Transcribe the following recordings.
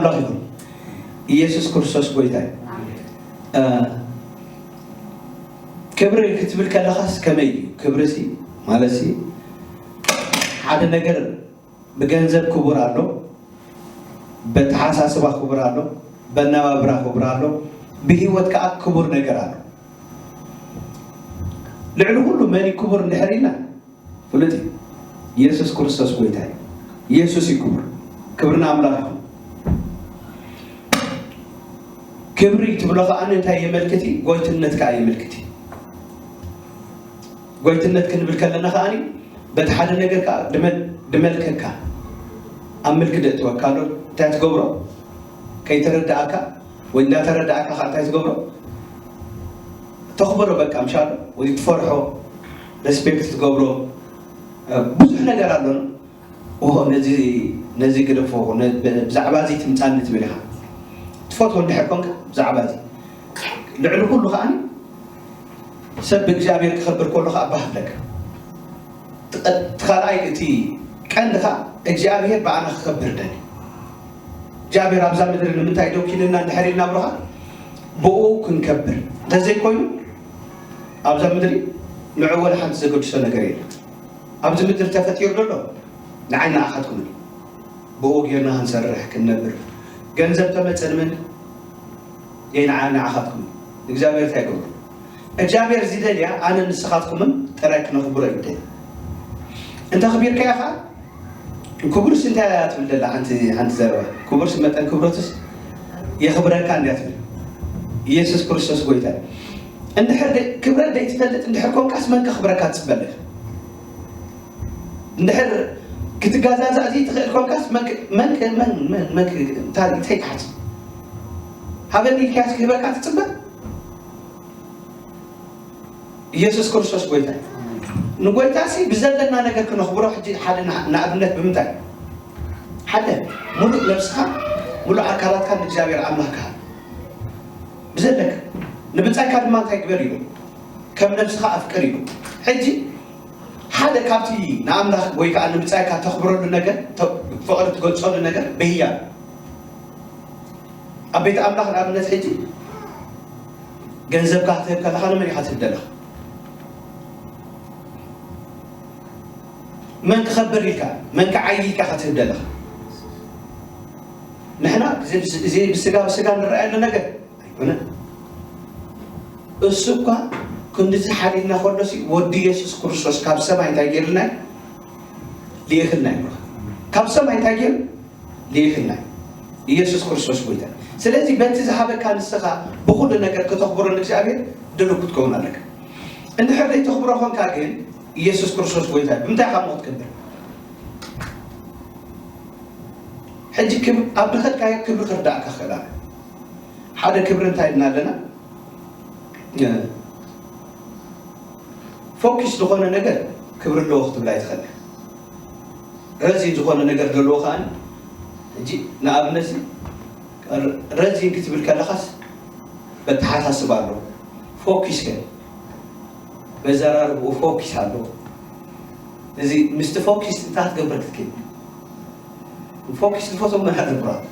ኣምላኽ ይኹን። ኢየሱስ ክርስቶስ ጎይታ እዩ። እ፣ ክብሪ ክትብል ከለኻስ ከመይ እዩ? ክብሪ ሲ ማለት ሲ ሓደ ነገር ብገንዘብ ክቡር ኣሎ፣ በተሓሳስባ ክቡር ኣሎ፣ በናባብራ ክቡር ኣሎ፣ ብህይወት ከዓ ክቡር ነገር ኣሎ። ልዕሊ ኩሉ መን እዩ ክቡር እንድሕር ኢልና ፍሉጥ እዩ። ኢየሱስ ክርስቶስ ጎይታ እዩ። ኢየሱስ እዩ ክቡር። ክብሪ ንኣምላኽ ይኹን። ክብሪ ትብሎ ከኣ እንታይ የመልክት እዩ? ጎይትነት ከኣ የመልክት እዩ። ጎይትነት ክንብል ከለና ከኣ በቲ ሓደ ነገር ከኣ ድመል-፣ ድመልከካ ኣብ ምልኪ ደእትወካ ኣሎ። እንታይ ትገብሮ? ከይተረዳእካ ወይ እንዳተረዳእካ ከኣ እንታይ ትገብሮ? ተኽብሮ በቃ ምሻሉ ወይ ትፈርሖ፣ ሬስፔክት ትገብሮ፣ እ፣ ብዙሕ ነገር ኣሎ። ኦሆ፣ ነዚ፣ ነዚ ግደፎ፣ ነ-፣ ብ-፣ ብዛዕባ እዚ ትምጻኒ ትብል ኢኻ። ትፈትዎ እንድሕር ኮንካ ብዛዕባ እዚ። ልዕሊ ኩሉ ከኣ ሰብ ብእግዚኣብሔር ክኸብር ከሎ ከኣ ባህ ኣለካ። እቲ ቀ-፣ እቲ ካልኣይ፣ እቲ ቀንዲ ከኣ እግዚኣብሔር ብኣና ክኸብር ደልዩ። እግዚኣብሔር ኣብዛ ምድሪ ንምንታይ ደው ኪልና እንድሕር ኢልና ብሩኻ? ብኡ ክንከብር። እንተዘይኮይኑ ኣብዛ ምድሪ ንዑ ወላ ሓንቲ ዘገድሶ ነገር የለን። ኣብዚ ምድሪ ተፈጢሩ ዘሎ ንዓይ ንኣኻትኩምን እዩ። ብኡ ጌርና ክንሰርሕ ክንነብር። ገንዘብ ተመጸ ንመን? የይ ንዓ-፣ ንዓኻትኩም። እግዚኣብሔር እንታይ ይገብር? እግዚኣብሔር ዝደልያ ኣነ ንስኻትኩምን ጥራይ ክነኽብሮ እዩ ደልያ። እንተ ኣኽቢርካዮ ኸዓ ክቡርስ እንታይ እያ ትብል ዘላ ሓንቲ፣ ሓንቲ ዘረባ? ክቡርስ መጠን ክብረቱስ የኽብረካ እንድያ ትብል። ኢየሱስ ክርስቶስ ጎይታ እዩ። እንድሕር ደ-፣ ክብረት ዘይትፈልጥ እንድሕር ኮንካስ መን ከኽብረካ ትጽበ ኣለካ? እንድሕር ክትገዛዛእ ዘይትኽእል ኮንካስ መን ክ-፣ መን ክ-፣ መን፣ መን፣ መን ክ-፣ እንታይ፣ እንታይ ትሓስብ? ሃበኒ ኢልካስ ክህበካ ትጽበ? ኢየሱስ ክርስቶስ ጎይታ እዩ። ንጎይታሲ ብዘለና ነገር ክነኽብሮ። ሕጂ ሓደ ን-፣ ንኣብነት ብምንታይ? ሓደ፣ ሙሉእ ነብስኻ፣ ሙሉእ ኣካላትካ ንእግዚኣብሔር ኣምላኽ ክሃብ። ብዘለካ። ንብጻይካ ድማ እንታይ ግበር ኢሉ? ከም ነብስኻ ኣፍቅር ኢሉ። ሕጂ ሓደ ካብቲ ንኣምላኽ ወይ ከዓ ንብጻይካ ተኽብረሉ ነገር፣ ተ-፣ ፍቕሪ ትገልጸሉ ነገር ብህያብ። ኣብ ቤት ኣምላኽ ንኣብነት ሕጂ ገንዘብካ ክትህብ ከለኻ ንመን ኢኻ ትህብ ዘለኻ? መን ክኸብር ኢልካ፣ መን ክዓይ ኢልካ ኢኻ ትህብ ዘለኻ? ንሕና እዚ ብስ-፣ እዚ ብስጋ ብስጋ ንረኣየሉ ነገር ኣይኮነን። እሱ እኳ ክንድዚ ሓሊልና ከሎሲ ወዲ ኢየሱስ ክርስቶስ ካብ ሰማይ እንታይ ገይርልና እዩ? ልኢኽልና እዩ። ካብ ሰማይ እንታይ ገይሩ? ልኢኽልና እዩ። ኢየሱስ ክርስቶስ ጎይታ። ስለዚ በቲ ዝሃበካ ንስኻ ብኹሉ ነገር ከተኽብሮ ንእግዚኣብሔር ድሉው ክትከውን ኣለካ። እንድሕር ዘይተኽብሮ ኾንካ ግን ኢየሱስ ክርስቶስ ጎይታ እዩ። ብምንታይ ኢኻ እሞ ክትከብር? ሕጂ ክብ-፣ ኣብ ድኸድካዮ ክብሪ ክርዳእካ ክኽእል ኣሎ። ሓደ ክብሪ እንታይ ኢልና ኣለና? እ፣ ፎኪስ ዝኾነ ነገር ክብሪ ኣለዎ ክትብል ኣይትኽእል። ረዚን ዝኾነ ነገር ዘለዎ ከኣ፣ ሕጂ ንኣብነት ረዚን ክትብል ከለኻስ በተሓሳስባ ኣሎ። ፎኪስ ከ? በዘራርብኡ ፎኪስ ኣሎ። እዚ ምስቲ ፎኪስ እንታይ ክትገብር ክትክእል? ፎኪስ ዝፈትዎም መናድር ብራት።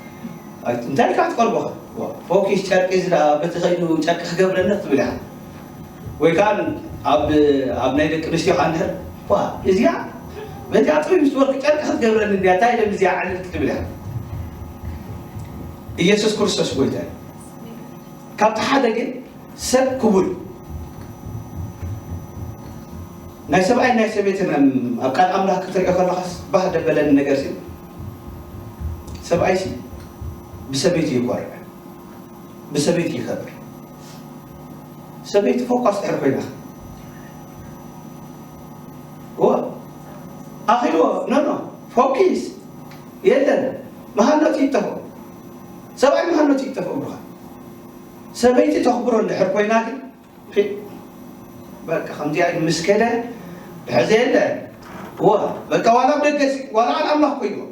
ኣይ፣ እንታይ ኢልካ ትቀርቦ? ዋ፣ ፎኪስ ጨርቂ እዚ ደኣ በቲ ከይዱ ጨርቂ ክገብረኒ ክትብል ኢኻ። ወይ ከኣ ኣብ፣ ኣብ ናይ ደቂ ኣንስትዮ ከኣ እንድሕር፣ ዋ፣ እዚኣ በዚኣ ጥዑይ ምስ ወርቂ ጨርቂ ክትገብረኒ እንድያ፣ እንታይ ኢለ እዚኣ ዓልል ክትብል ኢኻ። ኢየሱስ ክርስቶስ ጎይታ እዩ። ካብቲ ሓደ ግን ሰብ ክቡር እዩ። ናይ ሰብኣይ ናይ ሰበይትን ኣብ ቃል ኣምላኽ ክትሪኦ ከለኻስ ባህ ደበለኒ ነገር ሲ፣ ሰብኣይ ሲ ብሰበይቱ ይኮርዕ፣ ብሰበይቱ ይኸብር። ሰበይቲ ፎካስ ድሕር ኮይና፣ እዋ፣ ኣኺልዎ፣ ኖ፣ ኖ፣ ፎኪስ የለን። መሃኖት ይጠፍኦ። ሰብኣይ መሃኖት ይጠፍኦ ብኻ። ሰበይቲ ተኽብሮ እንድሕር ኮይና ግን፣ ፊ-፣ በቃ ከምዚኣ ምስ ከደ፣ ብሕዚ የለ። እዋ፣ በቃ ዋላ ኣብ ደገ ሲ፣ ዋላ ቃል ኣምላኽ ኮይንዎ።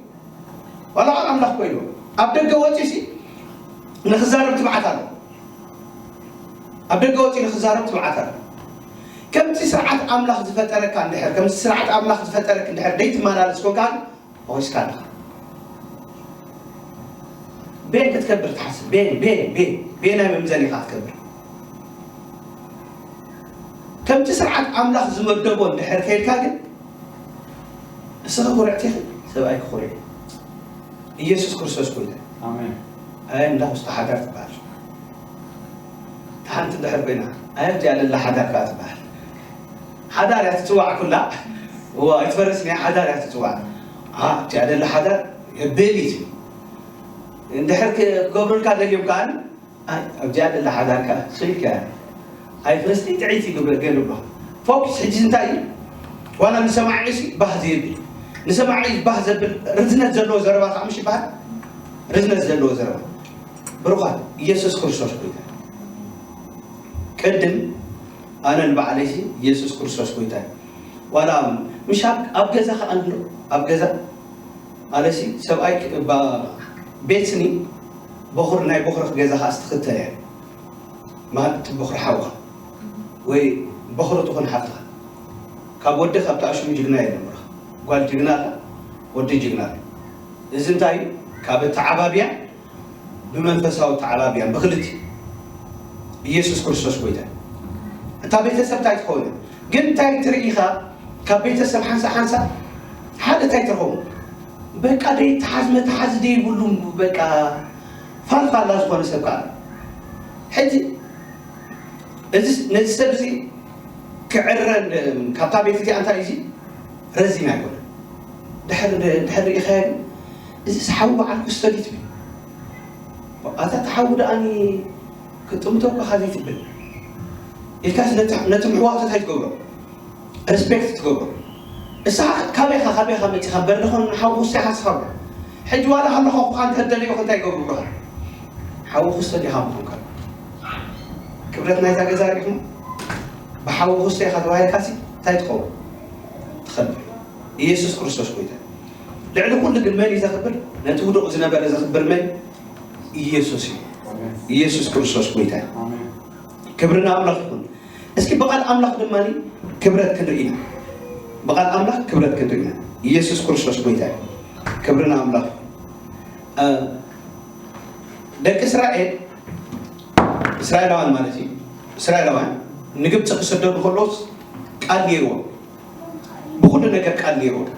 ዋላ ቃል ኣምላኽ ኮይንዎ። ኣብ ደገ ወፂኡ ሲ፣ ንኽዛረብ ትብዓት ኣሎ። ኣብ ደገ ወፂኡ ንኽዛረብ ትብዓት ኣሎ። ከምቲ ስርዓት ኣምላኽ ዝፈጠረካ እንድሕር፣ ከምቲ ስርዓት ኣምላኽ ዝፈጠረክ እንድሕር ደይትመላለስ ኮንካ፣ ሞይስካ ኣለኻ። ቤን ክትከብር ትሓስብ? ቤን ቤን ቤን ቤናይ መምዘኒ ኢኻ ትከብር? ከምቲ ስርዓት ኣምላኽ ዝመደቦ እንድሕር ከይድካ ግን እስኻ ኩርዕቲ ኢኺ፣ ሰብኣይ ክኹርዕ። ኢየሱስ ክርስቶስ ጎይታ። ኣሜን። ኣይ እንዳ ውስጥ ሓዳር ትበሃል። ሓንቲ እንድሕር ኮይና ኣይ ኣብዚኣ ደላ ሓዳር ከዓ ትበሃል። ሓዳር እያ ትፅዋዕ ኩላ። እዋ ኣይትፈረስን እያ፣ ሓዳር እያ ትፅዋዕ። ኣ ኣብዚኣ ደላ ሓዳር የበሊት እዩ። እንድሕር ክገብሩልካ ደልዮም ከዓ ኣይ ኣብዚኣ ደላ ሓዳር ከዓ ስልክ እያ። ኣይ ፈስቲ ጥዒት ይግብረ ገሉ ብሎ ፎክስ ሕጂ እንታይ እዩ? ዋላ ንሰማዒ ሲ ባህ ዝብል፣ ንሰማዒ ባህ ዘብል ርዝነት ዘለዎ ዘረባ ከዓ ምሽ ይበሃል። ርዝነት ዘለዎ ዘረባ። ብሩኻት፣ ኢየሱስ ክርስቶስ ጎይታ። ቅድም ኣነ ንባዕለይሲ ኢየሱስ ክርስቶስ ጎይታ እዩ። ዋላ ምሽ ኣብ ኣብ ገዛ ከዓ ኣሎ፣ ኣብ ገዛ ማለትሲ ሰብኣይ ክ- ባ- ቤትኒ በኹር ናይ በኹሪ ገዛ ከዓ ስትኽተል እያ። ማለት በኹሪ ሓውኻ ወይ በኹሪ ትኹን ሓፍትኻ ካብ ወዲ ካብ ተኣሽሙ ጅግና የለን። ብሩኽ ጓል ጅግና ኣላ፣ ወዲ ጅግና ኣሎ። እዚ እንታይ እዩ? ካብ ኣተዓባብያ ብመንፈሳዊ ኣተዓባብያን ብክልቲ ኢየሱስ ክርስቶስ ጎይታ እዩ። እታ ቤተሰብ እንታይ ትኸውን እያ? ግን እንታይ ትርኢ ኢኻ? ካብ ቤተሰብ ሓንሳ ሓንሳ ሓደ እንታይ ትረኸቡ? በቃ ደይ ተሓዝ መተሓዝ ደይብሉም በቃ ፋልፋላ ዝኾነ ሰብ ከዓ ሕጂ እዚ ነዚ ሰብ እዚ ክዕረን ካብታ ቤት እዚኣ እንታይ እዚ ረዚን ኣይኮነን። ድሕር ድሕር ርኢኻዮ ግን እዚ ሓዊ በዓል ክስተዲ ትብል ኣታ ተሓዊ ደኣኒ ክጥምቶ እኳ ዘይትብል ኢልካስ ነቲ ነቲ ምሕዋተት ኣይትገብሮ። ሪስፔክት ትገብሮ። እሳ ካበይኻ ካበይኻ መፂኻ በርድኾን ሓዊ ውስኻ ስኻብ ሕጂ ዋላ ከለኹ እኳ እንተ ደለዮ እንታይ ይገብሩ ብሩኻ ሓዊ ክስተ ዲኻ ምኾንካ ክብረት ናይታ ገዛ ሪኢኹም ብሓዊ ክስተ ኢኻ ተባሂልካሲ እንታይ ትኸውን ትኸብር ኢየሱስ ክርስቶስ ጎይታ ልዕሊ ኩሉ ግን መን እዩ ዘኽብር ነቲ ውዱቕ ዝነበረ ዘኽብር መን ኢየሱስ እዩ ኢየሱስ ክርስቶስ ጎይታ ክብርና ኣምላኽ ይኹን እስኪ ብቓል ኣምላኽ ድማ ክብረት ክንርኢ ኢና። ብቓል ኣምላኽ ክብረት ክንርኢ ኢና። ኢየሱስ ክርስቶስ ጎይታ እዩ። ክብሪ ንኣምላኽ። እ፣ ደቂ እስራኤል እስራኤላውያን ማለት እዩ። እስራኤላውያን ንግብፂ ክስደዱ ከለውስ ቃል ነይርዎም። ብኩሉ ነገር ቃል ነይርዎም።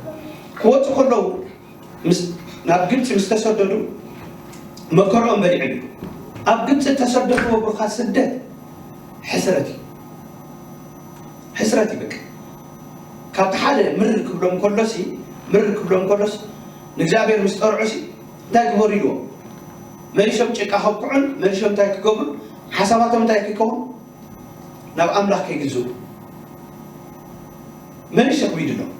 ክወፁ ከለዉ ምስ ናብ ግብፂ ምስ ተሰደዱ መከርኦም በሊዖም እዮም። ኣብ ግብፂ እተሰደድዎ ብሩኻት ስደት ሕስረት እዩ። ሕስረት እዩ በቃ። ካብቲ ሓደ ምርር ክብሎም ከሎሲ ምርር ክብሎም ከሎስ ንእግዚኣብሔር ምስ ጠርዑሲ እንታይ ግበሩ ኢልዎም? መሊሶም ጭቃ ከብኩዑን መሊሶም እንታይ ክገብሩ ሓሳባቶም እንታይ ክከውን ናብ ኣምላኽ ከይግዝኡ መሊሱ ክቢድሎም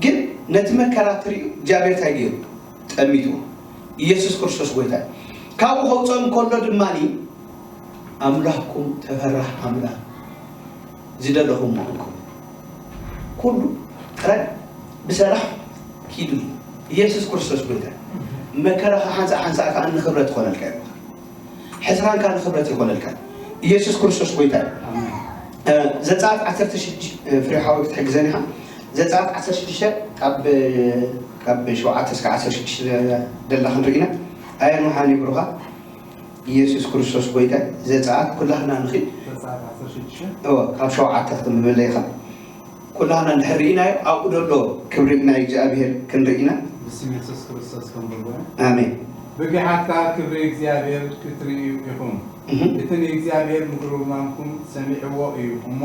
ግን ነቲ መከራ ትርእዩ እግዚኣብሔር እንታይ ገይሩ ጠሚትዎ ኢየሱስ ክርስቶስ ጎይታ ካብኡ ከውፅኦም ከሎ ድማ ኣምላኽኩም ተፈራህ ኣምላኽ ዝደለኹም ምኹንኩም ኩሉ ጥራይ ብሰላም ኪዱ ኢየሱስ ክርስቶስ ጎይታ መከራኻ ሓንሳእ ሓንሳእ ከዓ ንኽብረት ትኾነልካ እዩ ሕስራንካ ንኽብረት ይኾነልካ ኢየሱስ ክርስቶስ ጎይታ እዩ ዘፀኣት ዓሰርተ ሽዱሽተ ፍሬ ሓወይ ክትሕግዘን ኢኻ ዘፀኣት ዓሰርተ ሽዱሽተ ካብ ካብ ሸውዓተ እስከ ዓሰርተ ሽዱሽተ ደላ ክንርኢ ኢና ኣየር መሓን ይብሩኻ ኢየሱስ ክርስቶስ ጎይታ ዘፀኣት ኩላህና ንኺድ ካብ ሸውዓተ ክትምምለ ኢኻ ኩላህና እንድሕር ርኢናዮ ኣብኡ ዘሎ ክብሪ ናይ እግዚኣብሔር ክንርኢ ኢና ብስም የሱስ ክርስቶስ ከም በቦነ ኣሜን ብጊሓት ከዓ ክብሪ እግዚኣብሔር ክትርእዩ ኢኹም እቲ ንእግዚኣብሔር ምጉርማምኩም ሰሚዕዎ እዩ እሞ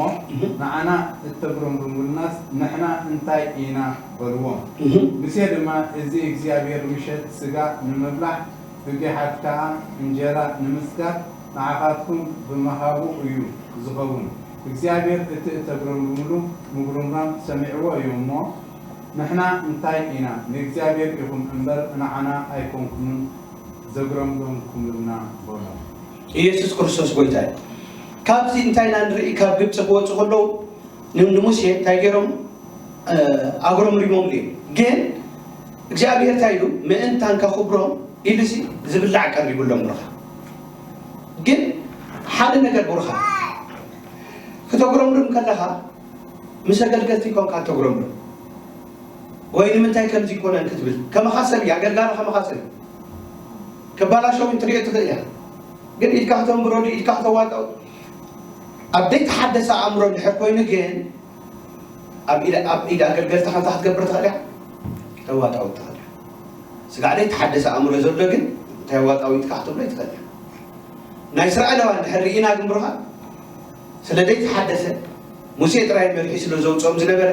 ንዓና እተጉረምርሙልናስ ንሕና እንታይ ኢና በልዎም ሙሴ ድማ እዚ እግዚኣብሔር ምሸት ስጋ ንምብላዕ ብጊሓት ከዓ እንጀራ ንምስጋር ንዓኻትኩም ብምሃቡ እዩ ዝኸውን እግዚኣብሔር እቲ እተጉረምርሙሉ ምጉርምራም ሰሚዕዎ እዩ እሞ ንሕና እንታይ ኢና ንእግዚኣብሔር ኢኹም እምበር ንዓና ኣይኮንኩምን ዘጉረምረምኩምልና በሎም። ኢየሱስ ክርስቶስ ጎይታ እዩ። ካብዚ እንታይ ኢና ንርኢ? ካብ ግብፂ ክወፁ ከለዉ ን- ንሙሴ እንታይ ገይሮም? ኣጉረምሪሞምሉ እዮም። ግን እግዚኣብሔር እንታይ ኢሉ? ምእንታን ከኽብሮም ኢሉሲ ዝብላዕ ቀሪቡሎም ብሩኻ። ግን ሓደ ነገር ብሩኻ ክተጉረምርም ከለኻ ምስ ኣገልገልቲ ኮንካ ተጉረምርም ወይ ንምንታይ ከምዚ ይኮነን ክትብል ከመኻ ሰብ እዩ ኣገልጋሊ ከመኻ ሰብ እዩ ከባላሸው ትሪኦ ትኽእል እያ። ግን ኢድካ ክተንብረሉ፣ ኢድካ ክተዋጣው ኣብ ዘይተሓደሰ ኣእምሮ እንድሕር ኮይኑ ግን ኣብ ኢድ ኣብ ኢድ ኣገልገልቲ ከምታ ክትገብር ትኽእል እያ። ተዋጣው ትኽእል እያ። ስጋዕ ዘይተሓደሰ ኣእምሮ ዘሎ ግን እንታይ ዋጣው ኢድካ ክትብሎ ይትኽእል እያ። ናይ እስራኤላውያን እንድሕር ርኢና ግን ብሩኻ ስለ ዘይተሓደሰ ሙሴ ጥራይ መሪሒ ስለ ዘውፅኦም ዝነበረ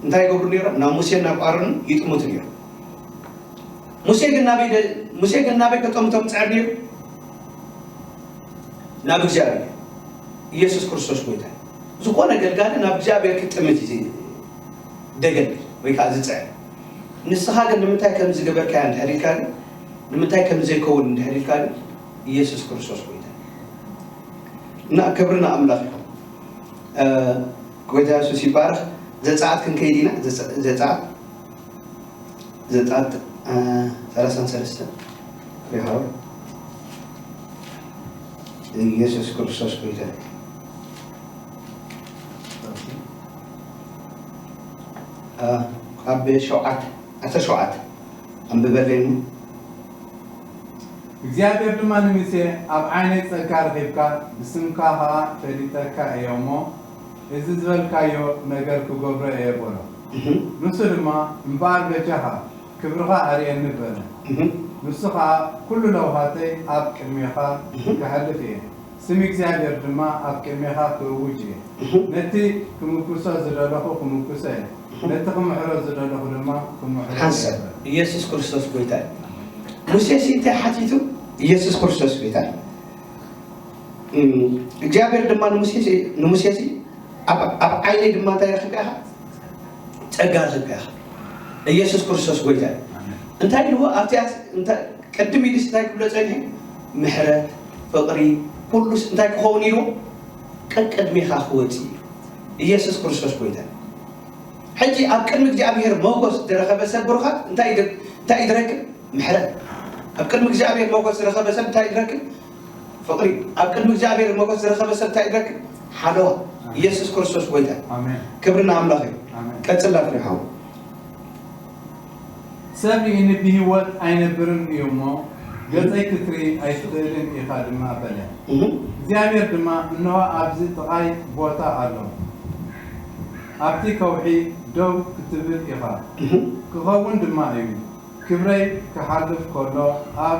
እንታይ ይገብሩ ነይሮም? ናብ ሙሴን ናብ ኣሮንን ይጥምቱ ነይሮም። ሙሴ ግን ናበይ ደ- ሙሴ ግን ናበይ ከጠምቶም ጸዕር ነይሩ? ናብ እግዚኣብሔር። ኢየሱስ ክርስቶስ ጎይታ እዩ። ዝኾነ ገልጋሊ ናብ እግዚኣብሔር ክጥምት እዩ ዘ- ደገልግል ወይ ከዓ ዝጸዕር። ንስኻ ግን ንምንታይ ከም ዝገበርካያ እንድሕር ኢልካ ግን ንምንታይ ከም ዘይከውን እንድሕር ኢልካ ግን ኢየሱስ ክርስቶስ ጎይታ እዩ። እና ክብሪ ንኣምላኽ ይኹን። ጎይታ የሱስ ይባረኽ። ዘጸኣት ክንከይድ ኢና። ዘጸኣት ዘጸኣት ሰላሳን ሰለስተን ሪሃው ኢየሱስ ክርስቶስ ጎይታ ኣብ ሸውዓት ኣተ ሸውዓት ኣንብበለይ እሞ እግዚኣብሔር ድማ ንሙሴ፣ ኣብ ዓይነይ ጸጋ ረኺብካ፣ ብስምካ ኸኣ ፈሊጠካ እየ እሞ፣ እዚ ዝበልካዮ ነገር ክገብሮ እየ በሎ። ንሱ ድማ፣ እምበኣር በጃኻ ክብርኻ ኣርእየኒ በለ። ንሱ ኸኣ ኩሉ ለውሃተይ ኣብ ቅድሜኻ ከሕልፍ እየ፣ ስም እግዚኣብሔር ድማ ኣብ ቅድሜኻ ክእውጅ እየ። ነቲ ክምክሶ ዝደለኹ ክምክሶ እየ፣ ነቲ ክምሕሮ ዝደለኹ ድማ ክምሕሮ እየ ሓንሳብ በለ። ኢየሱስ ክርስቶስ ጎይታ እዩ። ሙሴሲ እንታይ ሓቲቱ? ኢየሱስ ክርስቶስ ጎይታ እዩ። እግዚኣብሔር ድማ ንሙሴ ንሙሴሲ ኣብ ኣብ ዓይነይ ድማ እንታይ ረኺብካ ኢኻ? ጸጋ ረኺብካ ኢኻ። ኢየሱስ ክርስቶስ ጎይታ እዩ። እንታይ ኢልዎ ኣብቲ ቅድም ኢሉስ እንታይ ክብሎ ጸኒሑ? ምሕረት፣ ፍቕሪ፣ ኩሉስ እንታይ ክኸውን ኢልዎ? ቀቅድሜኻ ክወጽእ እዩ። ኢየሱስ ክርስቶስ ጎይታ እዩ። ሕጂ ኣብ ቅድሚ እግዚኣብሔር ሞገስ ዝረኸበ ሰብ ብሩኻት እንታይ እዩ ዝረክብ? ምሕረት። ኣብ ቅድሚ እግዚኣብሔር ሞገስ ዝረኸበ ሰብ እንታይ እዩ ዝረክብ? ፍቕሪ። ኣብ ቅድሚ እግዚኣብሔር ሞገስ ዝረኸበ ሰብ እንታይ እዩ ዝረክብ? ሓለዋ። ኢየሱስ ክርስቶስ ጎይታ። ኣሜን። ክብሪ ንኣምላኽ እዩ። ኣሜን። ቀጽላ ፍሬ ሓው። ሰብ ርኢኒ ብህይወት ኣይነብርን እዩ እሞ፣ ገጸይ ክትርኢ ኣይትኽእልን ኢኻ ድማ በለ። እግዚኣብሔር ድማ፣ እንሆ ኣብዚ ጥቓይ ቦታ ኣሎ፣ ኣብቲ ከውሒ ደው ክትብል ኢኻ፣ ክኸውን ድማ እዩ። ክብረይ ክሓልፍ ከሎ ኣብ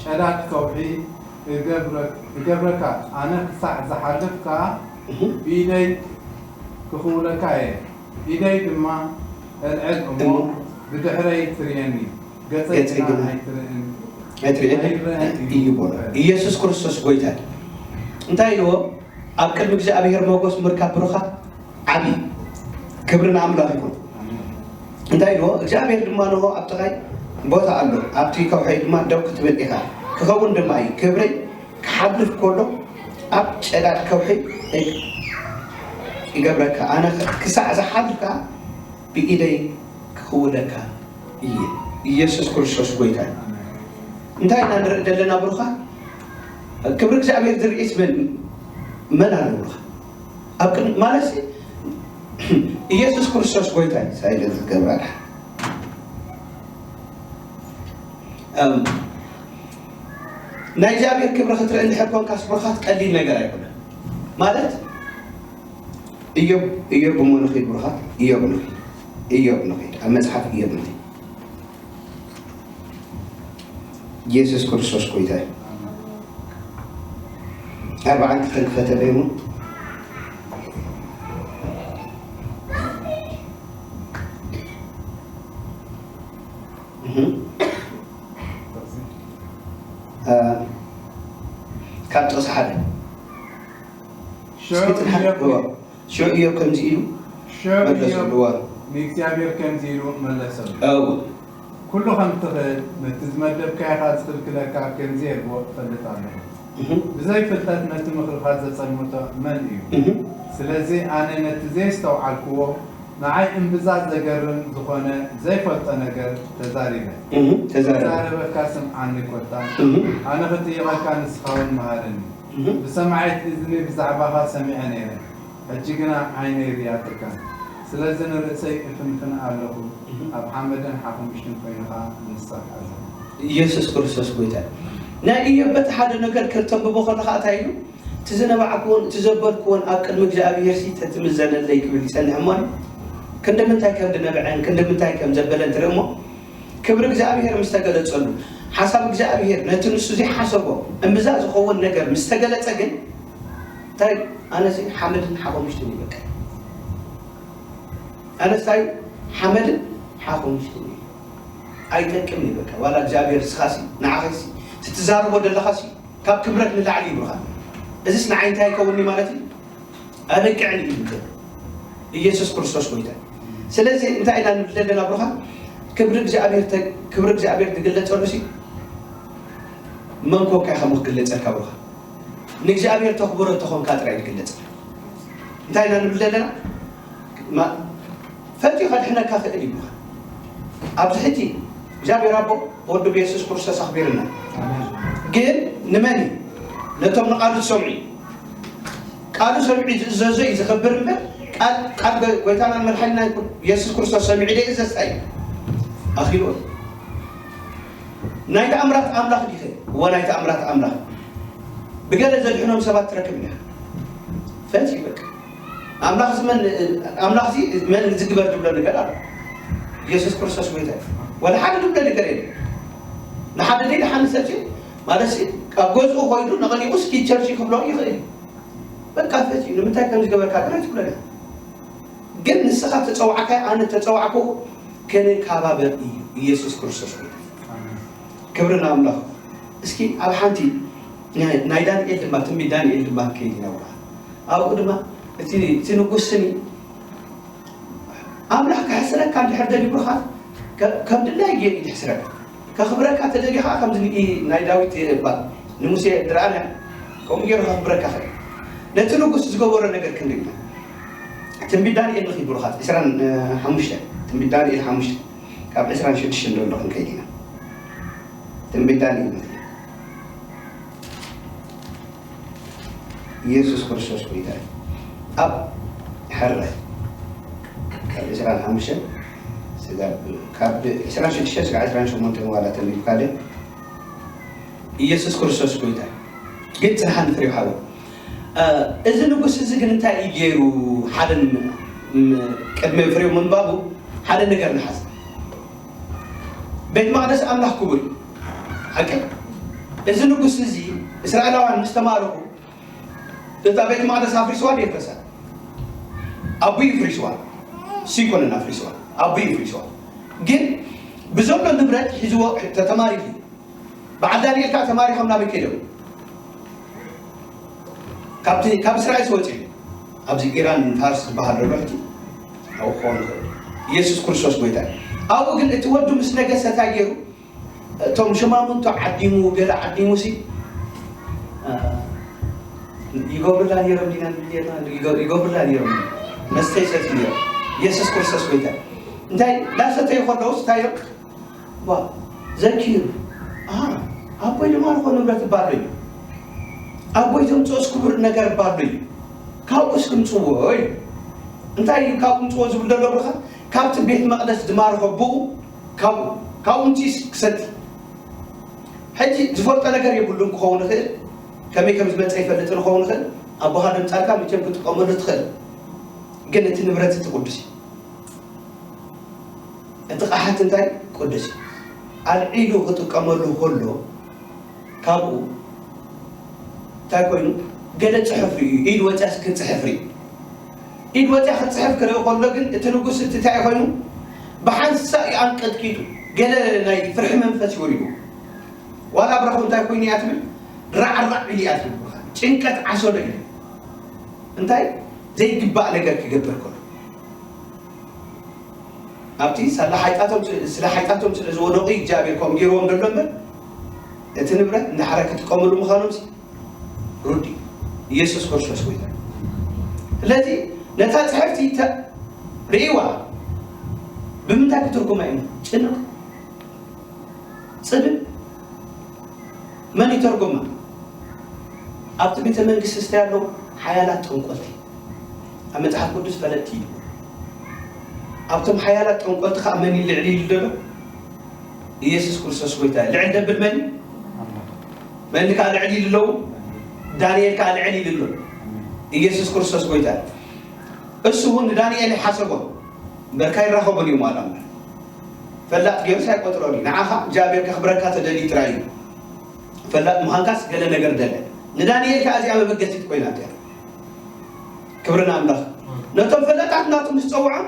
ጨዳድ ከውሒ እገብረካ፣ ኣነ ክሳዕ ዝሓልፍ ከኣ ብኢደይ ክኽውለካ እየ። ኢደይ ድማ ኣልዕል እሞ ብድሕረይ ትርእየኒ፣ ገጸይ ግና ኣይትርእን። ኣይትርእን እዩ በሎ። ኢየሱስ ክርስቶስ ጎይታ እዩ። እንታይ ኢልዎ? ኣብ ቅድሚ እግዚኣብሔር ሞገስ ምርካብ ብሩኻት ዓብዪ ክብሪ ንኣምላኽ ይኹን። እንታይ ኢልዎ? እግዚኣብሔር ድማ ንሆ ኣብ ጥቓይ ቦታ ኣሎ፣ ኣብቲ ከውሒ ድማ ደው ክትብል ኢኻ፣ ክኸውን ድማ እዩ። ክብረይ ክሓልፍ ከሎ ኣብ ጨዳድ ከውሒ ይገብረካ፣ ኣነ ክሳዕ ዝሓልፍ ከኣ ብኢደይ ክኽውለካ እየ። ኢየሱስ ክርስቶስ ጎይታ እዩ። እንታይ ኢና ንርኢ ዘለና ብሩኻ? ክብሪ እግዚኣብሔር ዝርኢስ መን መን ኣሎ ብሩኻ? ኣብ ቅድሚ ማለት ኢየሱስ ክርስቶስ ጎይታ እዩ። ሳይለንት ገብራ ድሓ ናይ እግዚኣብሔር ክብሪ ክትርኢ እንድሕር ኮንካስ ብሩኻት ቀሊል ነገር ኣይኮነን። ማለት እዮብ እዮብ እሞ ንኺድ ብሩኻት እዮብ ንኺድ እዮብ ንኺድ ኣብ መጽሓፍ እዮብ ንኺድ ኢየሱስ ክርስቶስ ጎይታ እዩ። ኣርባዓን ክልተን ክፈተለይ እሞ ካብ ጥቕሲ ሓደ ሽዑ ኢዮብ ከምዚ ኢሉ መለሰሉ። ንእግዚኣብሔር ከምዚ ኢሉ መለሰሉ። እወ። ኩሉ ከም ትኽእል፣ ነቲ ዝመደብካዮ ኸኣ ዝኽልክለካ ከም ዘየልቦ እፈልጥ ኣለኹ። ብዘይ ፍልጠት ነቲ ምኽርኻ ዘጸልምቶ መን እዩ? ስለዚ ኣነ ነቲ ዘየስተውዓልክዎ፣ ንዓይ እምብዛ ዘገርም ዝኾነ ዘይፈልጦ ነገር ተዛሪበ። ክዛረበካ ስምዓኒ ኮታ፣ ኣነ ክጥይቐካ ንስኻ እውን መሃረኒ። ብሰማዒት እዝኒ ብዛዕባኻ ሰሚዐ ነይረ፣ ሕጂ ግና ዓይነይ ርእያትካ። ስለዚ ንርእሰይ እፍንፍን ኣለኹ፣ ኣብ ሓመድን ሓኹምሽትን ኮይንኻ ንስኻ ሓዘኒ። ኢየሱስ ክርስቶስ ጎይታ እዩ። ናይ ኢዮብ በቲ ሓደ ነገር ከተንብቦ ከለኻ እንታይ ኢሉ? እቲ ዝነባዕክዎን እቲ ዘበልክዎን ኣብ ቅድሚ እግዚኣብሔር ሲ ተትምዘነለይ ክብል ይጸንሕ እሞ፣ ክንዲ ምንታይ ከም ዝነብዐን ክንዲ ምንታይ ከም ዘበለን ትርኢ እሞ፣ ክብሪ እግዚኣብሔር ምስ ተገለጸሉ፣ ሓሳብ እግዚኣብሔር ነቲ ንሱ ዘይሓሰቦ እምብዛ ዝኸውን ነገር ምስ ተገለጸ ግን፣ እንታይ? ኣነ ሲ ሓመድን ሓሙሽትን ይበቃ። ኣነስታይ ሓመድን ሓሙሽትን እዩ። ኣይጠቅም እዩ በቃ። ዋላ እግዚኣብሔር ስኻሲ ንዓኸሲ ትትዛረቦ ዘለኻሲ ካብ ክብረት ንላዕሊ ይብሉኻ። እዚስ ንዓይ እንታይ ይከውንኒ ማለት እዩ? ኣበቅዕን እዩ ይብል ኢየሱስ ክርስቶስ ጎይታ። ስለዚ እንታይ ኢና ንብል ዘለና ብሩኻ? ክብሪ እግዚኣብሔር ተ- ክብሪ እግዚኣብሔር ዝግለጸሉ ሲ መን ኮንካ ኢኻ እሞ ክግለጸልካ ብሩኻ? ንእግዚኣብሔር ተኽብሮ ተኾንካ ጥራይ ዝግለጸልካ። እንታይ ኢና ንብል ዘለና? ማ- ፈትዩ ከድሕነካ ክእል እዩ። ኣብዚ ሕጂ እግዚኣብሔር ኣቦ ወዱ ብየሱስ ክርስቶስ ኣኽቢርና። ግን ንመን እዩ? ነቶም ንቃሉ ዝሰምዑ እዩ። ቃሉ ሰሚዑ ዝእዘዞ እዩ ዝኸብር እምበር፣ ቃል ቃል ጎ- ጎይታናን መድሓኒናን የሱስ ክርስቶስ ሰሚዑ ደይእዘዝ ታይ እዩ? ኣኺልዎ። ናይ ተኣምራት ኣምላኽ ዲኸ? እወ፣ ናይ ተኣምራት ኣምላኽ። ብገለ ዘድሕኖም ሰባት ትረክብ ኢና። ፈት ይበቅ ኣምላኽ እዚ መን ኣምላኽ እዚ መን ዝግበር ዝብሎ ነገር ኣሎ? የሱስ ክርስቶስ ጎይታ እዩ። ወላ ሓደ ዝብሎ ነገር የለ። ንሓደ ደይ ደሓን ሰብ ማለት ኣብ ገዝኡ ኮይኑ ንቐኒኡ እስኪ ቸርች ክብሎ ይኽእል እዩ። በቃ ፈት እዩ። ንምንታይ ከም ዝገበርካ ግረ ትብለና። ግን ንስኻ ተጸዋዕካ ኣነ ተጸዋዕኩ ክንከባበር እዩ ኢየሱስ ክርስቶስ ጎይታ። ክብሪ ንኣምላኽ። እስኪ ኣብ ሓንቲ ናይ ናይ ዳንኤል ድማ ትንቢት ዳንኤል ድማ ከይድ ኢና ብርሃን ኣብኡ ድማ እቲ እቲ ንጉስ ስኒ ኣምላኽ ክሕስረካ እንድሕር ደልዩ ብርሃን ከ- ከም ድላይ ጌር እዩ ዝሕስረካ። ከኽብረካ ተደልዩ ከዓ ከምዚ ንኢ ናይ ዳዊት እባ ንሙሴ ዝረኣና ከምኡ ገይሩ ከኽብረካ ኽእል። ነቲ ንጉስ ዝገበሮ ነገር ክንርኢ ኢና። ትንቢት ዳንኤል ንኺድ ብሩኻት ዕስራን ሓሙሽተ ትንቢት ዳንኤል ሓሙሽተ ካብ ዕስራን ሽዱሽተን ዘሎ ክንከይድ ኢና። ትንቢት ዳንኤል ንኺድ። ኢየሱስ ክርስቶስ ጎይታ እዩ። ኣብ ሕረ ካብ ዕስራን ሓሙሽተን ስጋብ ካብ ዕስራን ሽዱሽተ ስጋብ ዕስራን ሸሞንተ ዋላ ተንቢብካ ደ ኢየሱስ ክርስቶስ ጎይታ እዩ። ግን ጽንሓ ንፍሬው ሓወ እዚ ንጉስ እዚ ግን እንታይ እዩ ገይሩ? ሓደ ን- ም- ቅድሚ ፍሬው ምንባቡ ሓደ ነገር ንሓዝ። ቤት መቕደስ ኣምላኽ ክቡር እዩ። ሓቂ እዚ ንጉስ እዚ እስራኤላውያን ምስ ተማረኹ እዛ ቤት መቕደስ ኣፍሪስዋ ድየ ፍረሳ? ኣቦ ይፍሪስዋ ሲኮነን ኣፍሪስዋ ኣቦ ይፍሪስዋ። ግን ብዘሎ ንብረት ሒዝዎ ተተማሪኹ እዩ። በዓል ዳንኤል ከዓ ተማሪኾም ናበይ ከይዶም? ካብቲ ካብ እስራኤል ዝወፅኡ ኣብዚ ኢራን ፋርስ ዝበሃል ዘሎ ሕጂ ኣብኡ ክኸውን ይኽእል። ኢየሱስ ክርስቶስ ጎይታ እዩ። ኣብኡ ግን እቲ ወዱ ምስ ነገሰ እንታይ ገይሩ? እቶም ሽማምንቶ ዓዲሙ ገለ ዓዲሙ ሲ ይገብርላ ነይሮም ዲና ይገብርላ ነይሮም መስተ ይሰትዩ ነይሮም። ኢየሱስ ክርስቶስ ጎይታ እንታይ እንዳሰተዩ ከለውስ እንታይ እዮም ዋ ዘኪሩ ኣቦይ ድማ ዝኾነ ንብረት እባ ኣሎ እዩ ኣቦይ ዘምፅኦስ ክቡር ነገር እባ ኣሎ እዩ ካብኡስ ክምፅዎ እዩ እንታይ እዩ ካብ ምፅዎ ዝብል ዘሎ ብኻ ካብቲ ቤት መቕደስ ዝማርኾ ብኡ ካብኡ ካብኡ ምፅስ ክሰቲ ሕጂ ዝፈልጦ ነገር የብሉን ክኸውን ይኽእል ከመይ ከም ዝመፀ ይፈልጥ ንኸውን ይኽእል ኣቦኻ ደምፃልካ መቸም ክጥቀመሉ ትኽእል ግን እቲ ንብረት እቲ ቅዱስ እዩ እቲ ቐሓት እንታይ ቅዱስ እዩ ኣልዒሉ ክጥቀመሉ ከሎ ካብኡ እንታይ ኮይኑ ገለ ፅሑፍ ርእዩ ኢድ ወፅያስ ክፅሕፍ ርእዩ ኢድ ወፅያ ክትፅሕፍ ክርኢ ከሎ ግን እቲ ንጉስ እቲ እንታይ ኮይኑ ብሓንሳእ እዩ ኣንቀጥቂጡ ገለ ናይ ፍርሒ መንፈስ ይወሪዱ ዋላ ኣብራኹ እንታይ ኮይኑ እያ ትብል ራዕራዕ ኢሉ እያ ትብል ጭንቀት ዓሰሎ እዩ እንታይ ዘይግባእ ነገር ክገብር ከሎ ኣብቲ ሳላ ሓይጣቶም ስለ ሓይጣቶም ስለ ዝወደቑ እግዚኣብሔር ከም ገይርዎም ዘሎ እምበር እቲ ንብረት እንዳሓረ ክጥቀምሉ ምዃኖም ርዱእ ኢየሱስ ክርስቶስ ጎይታ ስለዚ ነታ ፅሕፍቲ ተ- ርእይዋ ብምንታይ ክትርጉማ እዩ ጭንቕ ፅብል መን ይተርጉማ ኣብቲ ቤተ መንግስቲ ስታይ ኣለዉ ሓያላት ጠንቆልቲ ኣብ መጽሓፍ ቅዱስ ፈለጥቲ ይብሉ ኣብቶም ሓያላት ጠንቆልቲ ከዓ መን ይልዕል ይሉ ዘሎ ኢየሱስ ክርስቶስ ጎይታ ልዕል ደብል መን እዩ መን ከኣ ልዕል ኢሉ ኣለዉ? ዳንኤል ከኣ ልዕል ኢሉ ኣሎ። ኢየሱስ ክርስቶስ ጎይታ እዩ። እሱ እውን ንዳንኤል ይሓሰቦ እምበር ካይራኸቦን እዩ ማለት እምበር። ፈላጥ ገይሩስ ኣይቆጽሮን እዩ። ንዓኻ እግዚኣብሔር ከኽብረካ ተደልዩ ጥራይ እዩ። ፈላጥ ምዃንካስ ገለ ነገር ደለ። ንዳንኤል ከኣ እዚኣ መበገሲት ኮይናቶ እያ። ክብሪ ንኣምላኽ። ነቶም ፈላጣት ናቱ ምስ ጸውዖም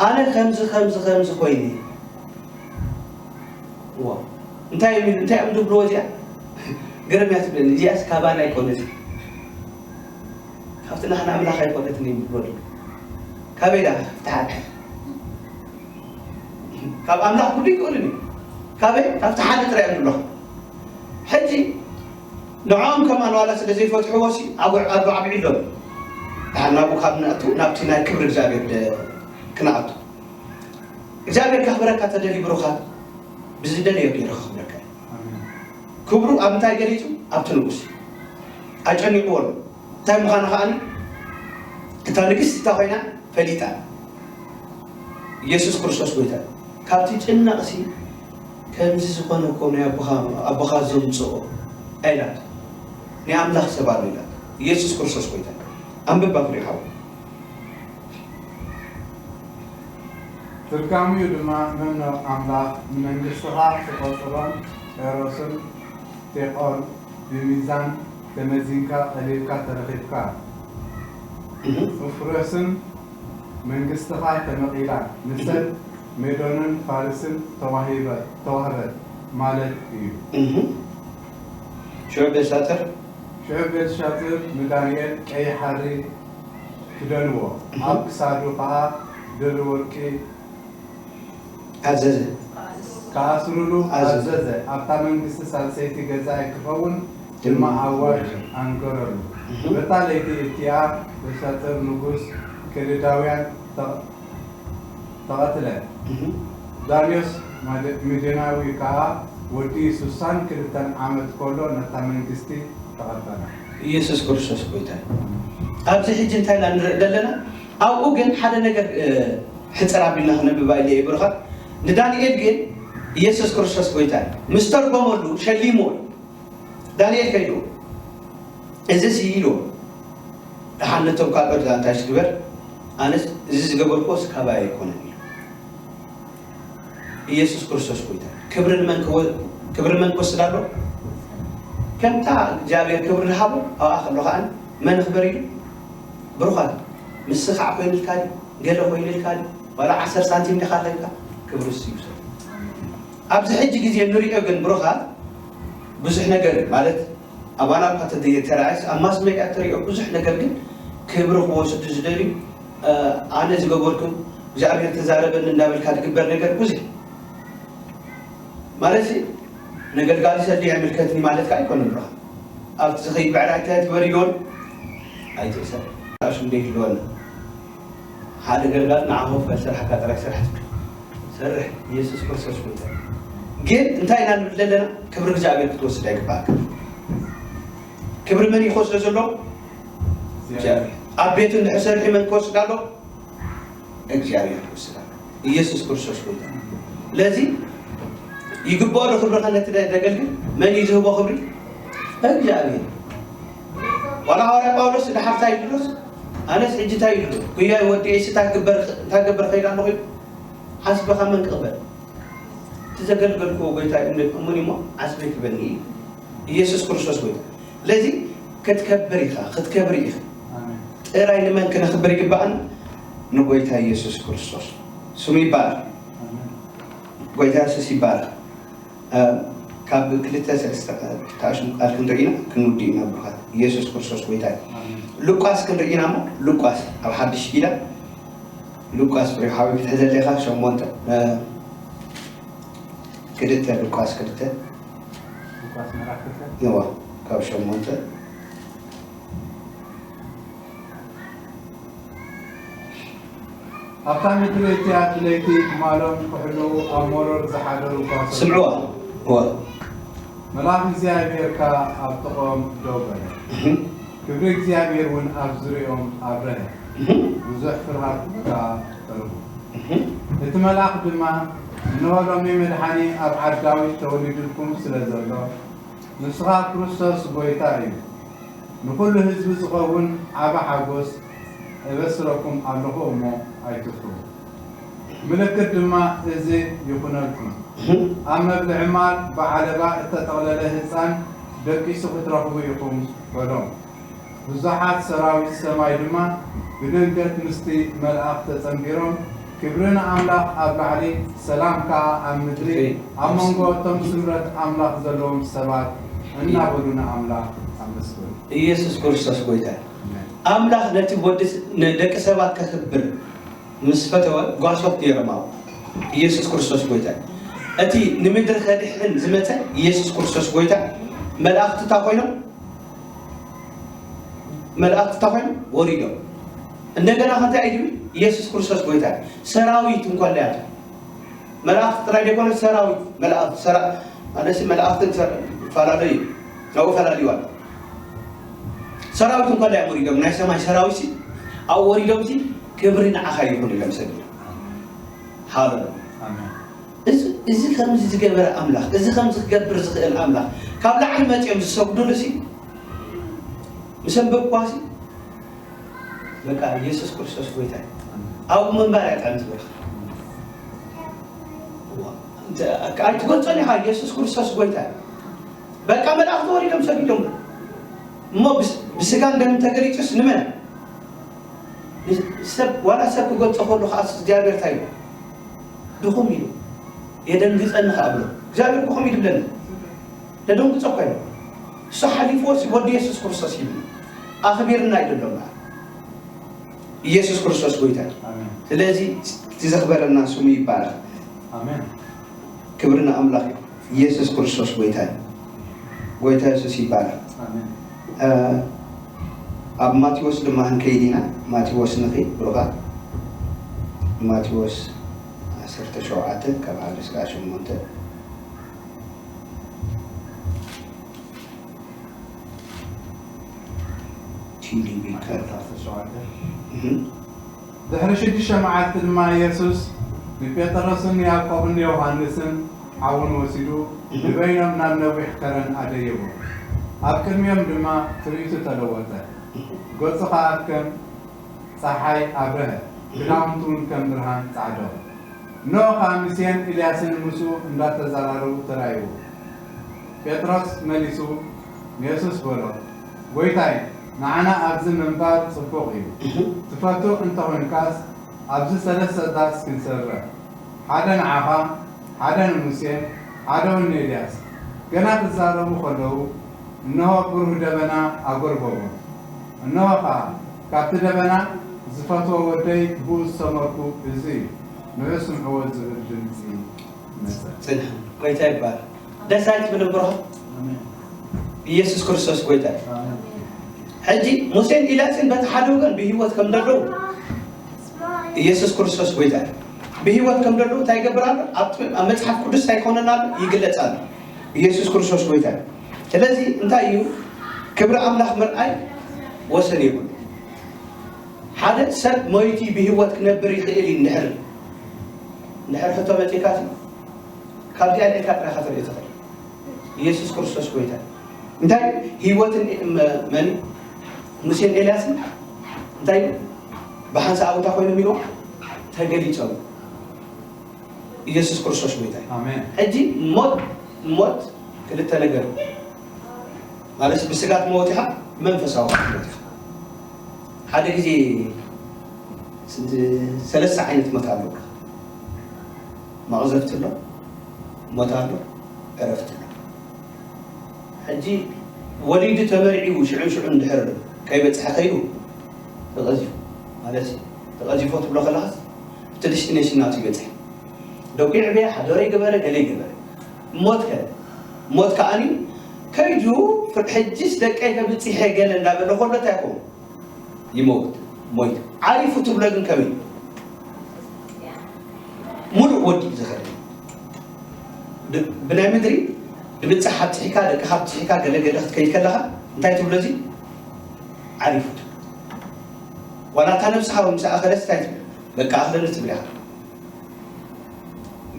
ኣነ ከምዚ ከምዚ ከምዚ ኮይነ። ዋ፣ እንታይ እዮም እንታይ እዮም ዝብልዎ እዚኣ? ግርም እያ ትብለኒ። እዚኣስ ካባና ኣይኮነትን። ካብቲ ናህና ኣምላኽ ኣይኮነትን እዮም ዝብልዎ። ካበይ ደኣ? ካብቲ ሓደ። ካብ ኣምላኽ ኩሉ ይክእልን እዩ። ካበይ? ካብቲ ሓደ ጥራይ እዮም ዝብልዎ። ሕጂ ንዕኦም ከማን ዋላ ስለ ዘይፈትሕዎ ሲ ኣብ ኣብ ዓብዒሎም። ደሓር ናብኡ ካብ ንኣቱ ናብቲ ናይ ክብሪ እግዚኣብሔር ደ-፣ ክንኣቱ። እግዚኣብሔር ከኽብረካ ተደልዩ ብሩኻት ብዝደለዮ ገይሩ ከኽብረካ እዩ። ኣሜን። ክብሩ ኣብ እንታይ ገሊጹ? ኣብቲ ንጉስ። ኣጨኒቕዎ ኣሎ። እንታይ ምዃኑ ከኣኒ እታ ንግስቲ እታ ኮይና ፈሊጣ። ኢየሱስ ክርስቶስ ጎይታ እዩ። ካብቲ ጭነቕሲ ከምዚ ዝኾነ እኮ ናይ ኣቦኻ ኣቦኻ ዘምጽኦ ኣይላት። ናይ ኣምላኽ ሰብ ኣሎ ኢላት። ኢየሱስ ክርስቶስ ጎይታ እዩ። ኣንብባ ፍሬ ሓው። ትርጋሚኡ ድማ መኖ ኣምላኽ ንመንግስትኻ ክቖጽሮን ቄሮስን ቴቆን ብሚዛን ተመዚንካ ቀሊልካ ተረኺብካ። እፍረስን መንግስትኻ ተመቒላ፣ ንሰብ ሜዶንን ፋርስን ተዋሂበ- ተዋህበት ማለት እዩ። ሽዑ ቤልሻጥር ሽዑ ቤልሻጥር ንዳንኤል ቀይሕ ሓሪ ክደንዎ፣ ኣብ ክሳዱ ኸኣ ድሪ ወርቂ ኣዘዘ። ክኣስሩሉ ኣዘዘ። ኣዘዘ። ኣብታ መንግስቲ ሳልሰይቲ ገዛኢ ክኸውን ድማ ኣዋጅ ኣንገረሉ። በታ ለይቲ እቲኣ ቤልሻጥር ንጉስ ከለዳውያን ተ- ተቐትለ። ዳርዮስ ማደ- ሚድያናዊ ከኣ ወዲ ሱሳን ክልተን ዓመት ከሎ ነታ መንግስቲ ተቐበላ። ኢየሱስ ክርስቶስ ጎይታ እዩ። ኣብዚ ሕጂ እንታይ ኢና ንርኢ ዘለና? ኣብኡ ግን ሓደ ነገር ሕፅር ኣቢልና ክነብባ ኢለ እየ ብሩኻት። ንዳንኤል ግን ኢየሱስ ክርስቶስ ጎይታ እዩ። ምስ ተርጎመሉ ሸሊሞ እዩ። ዳንኤል ከይድዎ እዚ ሲ ኢልዎ ደሓን ነቶም ካልኦት ዛንታሽ ግበር ኣነስ እዚ ዝገበርክዎስ ካባይ ኣይኮነን ኢሉ። ኢየሱስ ክርስቶስ ጎይታ ክብሪ ንመን ክወ- ክብሪ ንመን ክወስድ ኣሎ? ከምታ እግዚኣብሔር ክብሪ ዝሃቦ ኣብኣ ከሎ ከዓ መን ክበር ኢሉ? ብሩኻት ምስኻ ኮይንልካ ድዩ? ገለ ኮይንልካ ድዩ? ዋላ ዓሰርተ ሳንቲም ዲኻ ኮይንካ ክብሪ እሱ ይውሰድ። ኣብዚ ሕጂ ግዜ ንሪኦ ግን ብሩኻት ብዙሕ ነገር ማለት ኣባና እኳ ተዘየተራእስ ኣብ ማስ ሜድያ ተሪኦ ብዙሕ ነገር ግን ክብሪ ክወስዱ ዝደልዩ ኣነ ዝገበርኩ እግዚኣብሔር ተዛረበኒ እንዳበልካ ዝግበር ነገር ብዙሕ ማለት ነገልጋሊ ሰዲ ኣይምልከትኒ ማለት ከዓ ኣይኮነ ብሩኻ ኣብቲ ዝኸይድ ብዕራይ እንታይ ትበሪ ይበሉ ኣይትእሰር ራሱ እንደይህልወና ሓደ ገልጋል ንዓኹ ፈል ስራሕካ ጥራይ ስራሕ ትብል ሰርሕ ኢየሱስ ክርስቶስ ጎይታ ግን እንታይ ኢና ንብል ዘለና ክብሪ እግዚኣብሔር ክትወስድ ኣይግባእካ ክብሪ መን ይኮስዶ ዘሎ እግዚኣብሔር ኣብ ቤቱ እንድሕር ሰርሒ መን ክወስድ ኣሎ እግዚኣብሔር ክወስድ ኣሎ ኢየሱስ ክርስቶስ ጎይታ ለዚ ይግብኦ ዶ ክብሪ ከነቲ ደገልግል መን እዩ ዝህቦ ክብሪ እግዚኣብሔር ዋላ ሃዋርያ ጳውሎስ ድሓር እንታይ ይብሎስ ኣነስ ሕጂ እንታይ ይብሎ ጉያይ ወዲኤ ሲ እንታይ ክገብር ከይዳ ኣለኹ ዓስብኻ መን ክቕበል እቲ ዘገልገልክዎ ጎይታ እሙን እሞ ዓስበይ ክበኒ እዩ ኢየሱስ ክርስቶስ ጎይታ ለዚ ክትከብር ኢኻ ክትከብር ኢኻ ጥራይ ንመን ክነኽብር ይግባኣና ንጎይታ ኢየሱስ ክርስቶስ ስሙ ይባረክ ጎይታ የሱስ ይባረክ ካብ ክልተ ሰለስተ ክታሽሙ ቃል ክንርኢ ኢና ክንውድእ ኢና ብሩኻት ኢየሱስ ክርስቶስ ጎይታ እዩ ሉቃስ ክንርኢ ኢና እሞ ሉቃስ ኣብ ሓድሽ ኪዳን ሉቃስ ፍሬ ሓዊ ክትሕዘለኻ ሸሞንተ ክልተ ሉቃስ ክልተ ይዋ ካብ ሸሞንተ ኣብታ ምድሪ እቲኣ እቲ ለይቲ ትማሎም ክሕልዉ ኣብ መሮር ዝሓደሩ እኳ ሰብኡ፣ ስምዕዋ። እወ። መልኣኽ እግዚኣብሔር ከኣ ኣብ ጥቕኦም ደው በለ። እህም። ክብሪ እግዚኣብሔር እውን ኣብ ዙርያኦም ኣብረሀ። እህም። ብዙሕ ፍርሃት ከኣ ተርፉ። እህም። እቲ መልኣኽ ድማ፣ እንሆ ሎሚ መድሓኒ ኣብ ዓዲ ዳዊት ተወሊዱልኩም ስለ ዘሎ፣ ንስኻ ክርስቶስ ጐይታ እዩ። ንኹሉ ህዝቢ ዝኸውን ዓቢ ሓጎስ እበስረኩም ኣለኹ እሞ ኣይትፍርሁ። ምልክት ድማ እዚ ይኹነልኩም፣ ኣብ መብልዒ ማል ብዓለባ እተጠቕለለ ህጻን ደቂሱ ክትረኽቡ ኢኹም በሎም። ብዙሓት ሰራዊት ሰማይ ድማ ብድንገት ምስቲ መልኣኽ ተጸንቢሮም፣ ክብሪ ንኣምላኽ ኣብ ላዕሊ፣ ሰላም ከኣ ኣብ ምድሪ፣ ኣብ መንጎ እቶም ስምረት ኣምላኽ ዘለዎም ሰባት እናበሉ ንኣምላኽ ኣመስገኑ። ኢየሱስ ክርስቶስ ጐይታ እዩ። ኣሜን። ኣምላኽ ነቲ ወዲ ስ-፣ ንደቂ ሰባት ከኽብር ምስ ፈተወ ጓሶት ነይሮም ኣብኡ። ኢየሱስ ክርስቶስ ጐይታ እዩ። እቲ ንምድሪ ከድሕን ዝመጸ ኢየሱስ ክርስቶስ ጐይታ፣ መላእኽቲ እንታይ ኮይኖም? መላእኽቲ እንታይ ኮይኖም? ወሪዶም። እንደገና ከ እንታይ እዩ ዝብል? ኢየሱስ ክርስቶስ ጐይታ እዩ። ሰራዊት እንኳን ኣለያቶ። መላእኽቲ ጥራይ ዘይኮነ ሰራዊት፣ መላእኽቲ፣ ሰራ-፣ ማለትሲ መላእኽትን ሰራ-፣ ይፈላለዩ እዩ። ኣብኡ ፈላልዩ ኣሎ። ሰራዊት እንኳን ኣለያም ወሪዶም፣ ናይ ሰማይ ሰራዊትሲ ኣብኡ ወሪዶምሲ፣ "ክብሪ ንዓኻ ይኹን" ኢሎም ሰጊዶም። ሃሌሉያ። ኣሜን። እዚ፣ እዚ ከምዚ ዝገበረ ኣምላኽ፣ እዚ ከምዚ ክገብር ዝኽእል ኣምላኽ፣ ካብ ላዕሊ መጺኦም ዝሰግዱሉሲ፣ ምስ ኣንበብኳሲ፣ በቃ፣ ኢየሱስ ክርስቶስ ጐይታ እዩ። ኣብኡ ምንባር እያ ጥዕምቲ በረኻ። እዋ፣ እንተ-፣ ኣይትገልጾን ኢኻ፣ ኢየሱስ ክርስቶስ ጐይታ እዩ። በቃ፣ መላእኽቲ ወሪዶም ሰጊዶም። እሞ ብስ-፣ ብስጋን ደምን ተገሊጹስ ንመን? ን-፣ ሰብ፣ ዋላ ሰብ ክገልጾ ከሎ ከኣስ እግዚኣብሔር እንታይ እዩ? ድኹም እዩ። የደንግጸኒ ከኣ ብሎ። እግዚኣብሔር ድኹም እዩ ድብለኒ። ደደንግጾ እኮ እዩ። እሱ ሓሊፍዎ ሲ ወዲ የሱስ ክርስቶስ ሂብና። ኣኽቢርና እዩ ደሎ እምበኣር። ኢየሱስ ክርስቶስ ጐይታ እዩ። ኣሜን። ስለዚ እቲ ዘኽበረና ስሙ ይባረኽ። ኣሜን። ክብሪ ንኣምላኽ እዩ። ኢየሱስ ክርስቶስ ጐይታ እዩ። ጐይታ የሱስ ይባረኽ። ኣሜን። እ፣ ኣብ ማቴዎስ ድማ ክንከይድ ኢና። ማቴዎስ ንኺድ ብሩኻት። ማቴዎስ ዓሰርተ ሸውዓተ ካብ ሓደ እስካብ ሸሞንተ። ቲዲ ቢከር። ዓሰርተ ሸውዓተ። እህ። ድሕሪ ሽዱሽተ መዓልቲ ድማ የሱስ ንጴጥሮስን ንያዕቆብን ንዮሃንስን ሓዉን ወሲዱ ንበይኖም ናብ ነዊሕ ከረን ኣደየቦም። ኣብ ቅድሚኦም ድማ ትርኢቱ ተለወጠ። ገጹ ኸኣ ከም ጸሓይ ኣብርሀ፣ ክዳውንቱ እውን ከም ብርሃን ጻዕደወ። እነሆ ኸኣ ሙሴን ኤልያስን ምስኡ እንዳተዛራረቡ ተራእይዎ። ጴጥሮስ መሊሱ ንየሱስ በሎ፣ ጐይታይ፣ ንዓና ኣብዚ ምንባር ጽቡቕ እዩ። ትፈቱ እንተ ኾንካስ ኣብዚ ሰለስተ ዳስ ክንሰርሕ፣ ሓደ ንዓኻ፣ ሓደ ንሙሴን ሓደ እውን ንኤልያስ። ገና ክዛረቡ ከለዉ፣ እንሆ ብሩህ ደበና ኣጎልበቦም። እንሆ ኸኣ፣ ካብቲ ደበና፣ "ዝፈትዎ ወደይ ብኡ ዝሰመርኩ እዚ እዩ፣ ንዑ ስምዕዎ" ዝብል ድምጺ መጸ። ጽንሕ። ጐይታ ይባረክ። ደስ ኣይትብልን ብሩኻ? ኣሜን። ኢየሱስ ክርስቶስ ጐይታ እዩ። ኣሜን። ሕጂ ሙሴን ኤልያስን በቲ ሓደ ወገን ብህይወት ከም ዘለዉ ኢየሱስ ክርስቶስ ጐይታ እዩ። ብህይወት ከም ዘለዉ እንታይ ይገብር ኣሎ? ኣብ፣ ኣብ መጽሓፍ ቅዱስ እንታይ ይኮነና ኣሎ? ይግለጽ ኣሎ። ኢየሱስ ክርስቶስ ጐይታ እዩ። ስለዚ እንታይ እዩ? ክብሪ ኣምላኽ ምርኣይ ወሰን የብሉ። ሓደ ሰብ ሞይቱ ብህይወት ክነብር ይኽእል እዩ እንድሕር፣ እንድሕር ሕቶ መጺእካ፣ ካብዚኣ ልዒልካ ጥራይ ኢኻ ትርኢ ትኽእል። ኢየሱስ ክርስቶስ ጐይታ። እንታይ ህይወትን መ-፣ መን? ሙሴን ኤልያስን እንታይ ብሓንሳእ ቦታ ኮይኖም ኢልዎ ተገሊጾም። ኢየሱስ ክርስቶስ ጐይታ እዩ። ኣሜን። ሕጂ ሞት፣ ሞት ክልተ ነገር እዩ። ማለት ብስጋ ትመውት ኢኻ፣ ብመንፈሳዊ ክትመውት ኢኻ። ሓደ ግዜ ስንት፣ ሰለስተ ዓይነት ሞት ኣለውካ። መቕዘፍቲ ኣሎ፣ ሞት ኣሎ፣ ዕረፍቲ ኣሎ። ሕጂ ወሊዱ ተመርዒዉ ሽዑን ሽዑን እንድሕር ከይበጽሐ ከይዱ ተቐዚፉ ማለት እዩ። ተቐዚፎ ትብሎ ከለኻስ እቲ ዲስቲኔሽን ናቱ ይበጽሕ። ደቁ ይዕበየ፣ ሓደሮ ይገበረ፣ ገለ ይገበረ። ሞት ከ? ሞት ከኣኒ ከይዱ ፍር-፣ ሕጂስ ደቀይ ከብጽሐ ገለ እንዳበለ ከሎ እንታይ ይኸውን? ይመውት፣ ሞይቱ። ዓሪፉ ትብሎ ግን ከመይ? ሙሉእ ወዲኡ ዝኸደ። ድ-፣ ብናይ ምድሪ ድብጻሕ ኣብጽሒካ፣ ደቅኻ ኣብጽሒካ፣ ገለ ገለ ክትከይድ ከለኻ እንታይ ትብሎ እዚ? ዓሪፉ ትብሎ። ዋላ እታ ነብስኻ ምስ ኣኸለስ እንታይ ትብል? በቃ ኣኽለኒ ትብል ኢኻ።